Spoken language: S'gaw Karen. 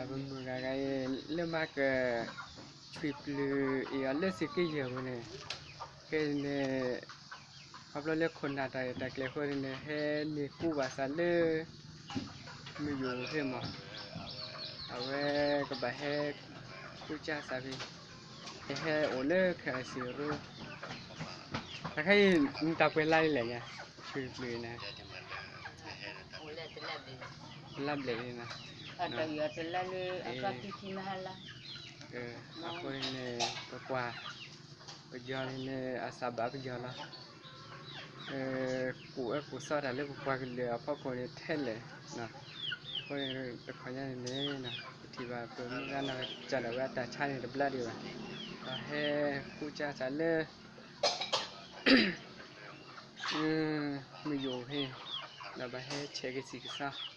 ပမုၢ်ဂၤဂၤအံၤ လၢမၤက ဆွံပျုၢ်အံၤအီၤလၢစ့က့ယဲၢ်ပူၤန့ၣ်, ခဲအံၤန့ၣ် ခီဖျိလၢခိၣ်နၢ်တၢ်ရဲၣ်တၢ်ကျဲၤအဃိန့ၣ် ဟဲန့ၢ်ကူဘၣ်သးလၢ မုၢ်ယိာ်ဖဲမး, အဝဲကဘၣ်ဟဲ ကူစၢ်သးဖဲ ဟဲအိၣ်လၢခဲအံၤစံးရိ တခါအံၤ နတၢ်ပှဲၤလါလံလဲၣ်ညါ, ဆွံပျုၢ်န့ၣ် လါဘျဲၣ်န့ၣ်, အဃိန့ၣ် ပကွၢ် ပယီၤန့ၣ် အစးဘၣ်ပယီၤလီၤ. ကိးအၢကိးသီတၢ်လၢပပှၤကလုာ်အဖီခိၣ်န့ၣ်ထဲလဲၣ်, အဃိန့ၣ် တခီညါန့ၣ်န့ၣ် ပထံၣ်ဘၣ်ပမုၢ်ဂၤနီၢ်ကစၢ်ဒၣ်ဝဲအတၢ်ဆါန့ၣ်တဘျါဒံးဘၣ်, ဒီးဟဲကူစၢ်သးလၢ မုၢ်ယိာ်ဖဲ ဒီးဘၣ်ဟဲဆဲးကစံၣ်ကစီ